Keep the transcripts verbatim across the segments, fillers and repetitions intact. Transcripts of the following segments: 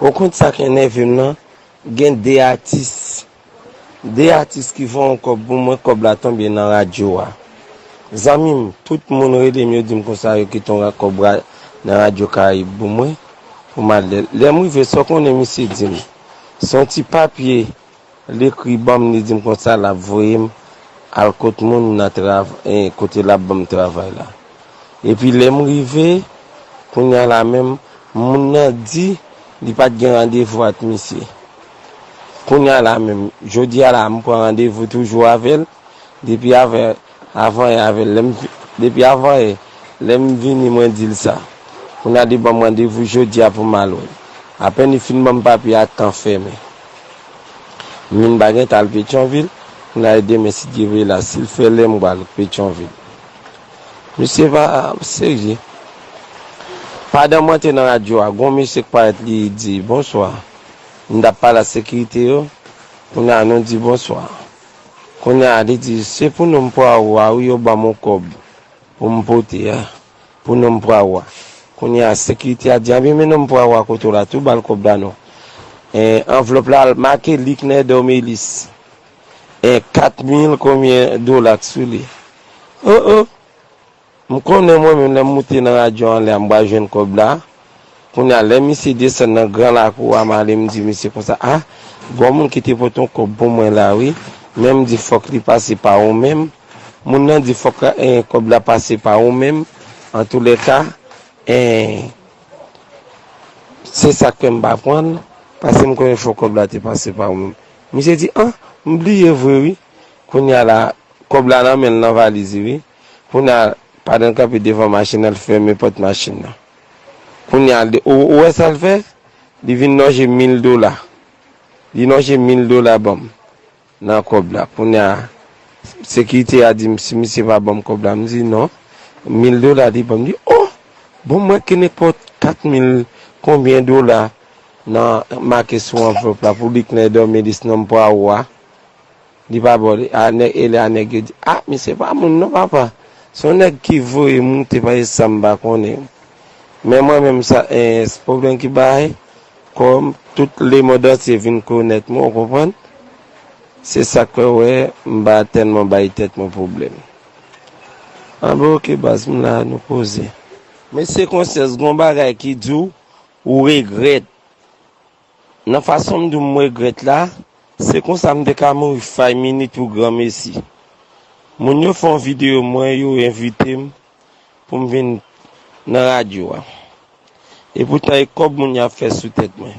Ou konn sa k enève m nan? Gen de atis. De atis ki voye yon kòb pou mwen, kòb la tonbe nan radyo a. Zanmi m, tout moun rele m, yo di m konsa yo kite yon ra-, kòb ra-, nan Radyo Karayib pou mwen, pou m al lè. Lè m rive, sa w konnen misye di m? Se yon ti papye, li ekri ban m, li di m konsa l ap voye m al kot moun nan trav-, eh, kote l ap ban m travay la. Epi lè m rive, kounye a la menm, moun nan di li pa t gen randevou ak misye. Kounye a la menm, jodi a la, m pran randevou toujou avè l, depi avè, avanyè avè l, lè m, depi avanyè, lè m vini, mwen di l sa. Kounye a li ban m randevou jodi a pou m al wè l. Apèn li fin ban m papye a, tan fèmen. M vin pa gen t al Petyonvil, kounye a demen si Dye vle la, si l fè lè m pral Petyonvil. Misye pa serye. Pandan mwen te nan radyo a, gon mesye k parèt li di, "Bonswa." M t ap pale ak sekirite yo. Kounye a nou di, "Bonswa." Kounye a li di, "Se pou nonm pwawo a wi, yo ban m yon kòb pou m pote a. Pou nonm pwawo a." Kounye a sekirite a di, "Anben men nonm pwawo a kote w la tou, ba l kòb la non." E, anvlòp la make Liknè Dòmelis. E, kat mil konbyen dola k sou li. Oh, oh. M konnen mwen menm lè m moute nan radyo anlè a, m pral jwenn kòb la. Kounye a, lè misye desann nan gran lakou a, m ale m di misye konsa, "A, gon moun ki te pote yon kòb pou mwen la wi, men m di fòk li pase pa ou menm." Moun nan di fòk, eh, kòb la pase pa ou menm. Antoulèka, eh, se sa k fè m pa pran l, paske m konnen fòk kòb la te pase pa ou menm. Misye di, "An, m bliye vre wi." Kounye a la, kòb la nan men l nan valiz li wi. Kounye a, pandan l kanpe devan machin nan, l fèmen pòt machin nan. Kounye a, li, ou, ou wè sa l fè? Li vin lonje mil dola. Li lonje mil dola ban m nan kòb la. Kounye a, sekirite a di m si misye pa ban m kòb la. M di non. Mil dola li ban m. Li, oh! Bon, mwen ke nenpòt kat mil konbyen dola nan make sou anvlòp la pou Liknè Dòmelis nonm pwawo a. Li pa ba w li. A, nèg, e lè a nèg yo di, "A, misye pa moun non, papa. Se yon nèg ki voye moute, pa e sa m pa konnen." Men mwen menm, sa, eh, se pwoblèm ki bay, kòm tout lemonn antye vin konèt mwen, ou konprann? Se sa k fè w wè m pa tèlman bay tèt mwen pwoblèm. Anben, oke, baz, m la, nou koze. Mesye Konsyans, gon bagay ki di w, ou regrèt. Nan fason m di w m regrèt la, se konsa m te ka mouri five minutes pou granmesi. Moun yo fè yon videyo mwen, yo envite m pou m vin nan radyo a. Epoutan, e kòb moun yo ap fè sou tèt mwen.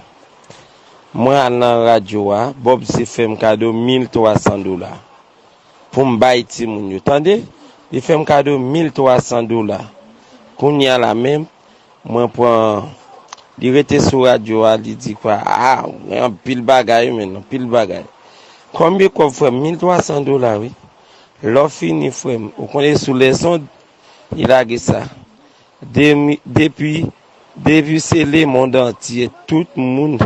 Mwen al nan radyo a, Bob se fè m kado mil twa san dola pou m bay timoun yo. Tande, li fè m kado mil twa san dola. Kounye a la menm, mwen pran, li rete sou radyo a, li di kwa, a, gen anpil bagay, men anpil bagay. Konbyen kòb, frè m? Mil twa san dola, wi. Lè w fini, frè m, ou konnen sou lèzond, li lage sa. Demi-, depi, depi se lemonn antye, tout moun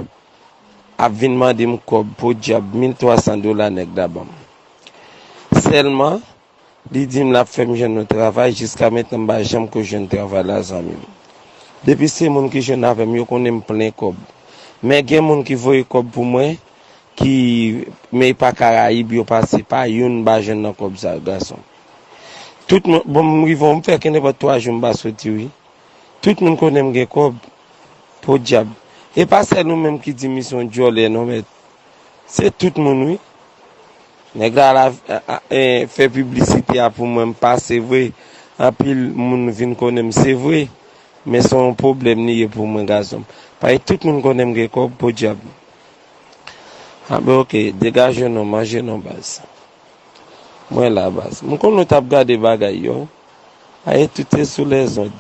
ap vin mande m kòb, podyab, mil twa san dola nèg la ban m. Sèlman, li di m l ap fè m jwenn yon travay, jiska mentnan m pa janm ko jwenn travay la, zanmi m. Depi se moun ki jwenn avè m, yo konnen m plen kòb. Men gen moun ki voye kòb pou mwen, ki, men pa Karayib, yo pase pa youn m pa jwenn nan kòb sa, gason. Tout moun, bon, m rive, m fè ke nenpòt twa jou m pa soti, wi. Tout moun konnen m gen kòb. Podyab. E pa sèl ou menm ki di m se yon djòlè non, mèt. Se tout moun, wi. Nèg la, la, a, a, e, fè piblisite a pou mwen, m pase vre. Anpil moun vin konnen m, se vre. Men se yon pwoblèm li ye pou mwen, gason m. Paske tout moun konnen m gen kòb, podyab. Anben, oke, degaje non, manje non, baz. Mwen la, baz. M konn nou t ap gade bagay yo. Aye, tout se sou lèzond.